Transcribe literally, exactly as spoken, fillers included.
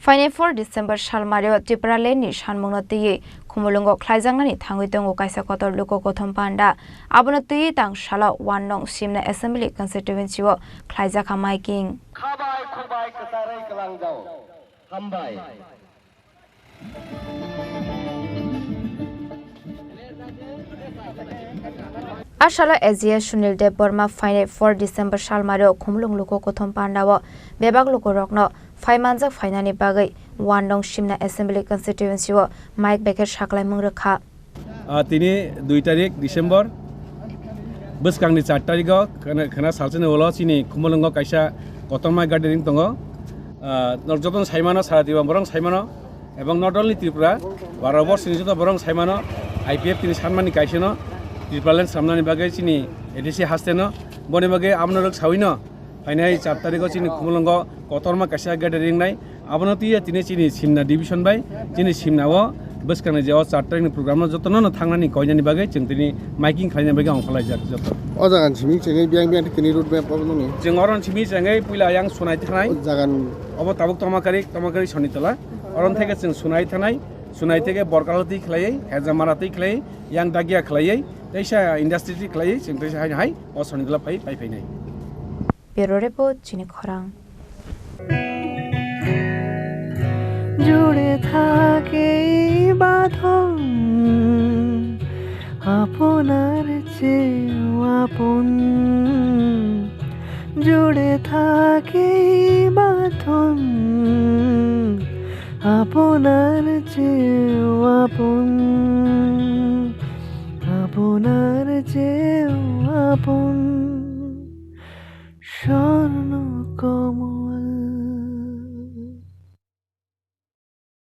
Phainai four December salmario Tipraland ni sanmungno twiwi Khumulwngo khlaijaknani thangwi tongo kaisa kotor luku kothom panda. Abono twiwi tang salo one nong Simna Assembly Constituency o khlaijakha miking. Khabai khubai kwcharwi kwlangjao. Hambai. A salo A G S Sunil Debbarma phainai four December salmario Khumulwng luku kothom pandao bebak lukurokno phaimanjak phainani bagwi one nong Simna Assembly Constituency o mic bekhe saklaimung rwkha. Ah, tini dui tarik December, bwskangni char tarigo khwna, khwna salsani ulo chini Khumulwngo kaisa kotorma gathering tongo. Ah, nok jotono saimano, sara Tripura borok saimano, ebong not only Tripura, baro borsoni joto borok saimano, I P F tini sanmani kaisano, Tipraland samnani bagwi chini A D C hasteno, boni bagwi amno rwk sawino, phainai char tarigo chini Khumulwngo kotorma kaisa gathering nai, abono twiya tini chini Simna division bai, chini Simna o bwskangni je o char tarikni program no jotono no thangnani koinani bagwi chwng tini miking khlaina bagwi ongkhorlaijak joto. O jaga ni simi chengwi biyang biyang tini road map obo nungni. Chwng oro simi chengwi puila yang Sunai thanai. O jaga ni. Obo tabuk Tomakari, Tomakari Sonitola. Oro theke chwng Sunai thanai, Sunai theke Borkala twi khlaiwi, Hejamara twi khlaiwi, yang Dagia khlaiwi, teisa industry twi khlaiwi, chwng teisa hai hai o Sonitola phai, phai phainai. Bureau Report, chini khorang. জুড়ে থাকে এই বাঁধন আপনার চেয়েও আপন। জুড়ে থাকে এই বাঁধন আপনার চেয়েও আপন, আপনার চেয়েও আপন।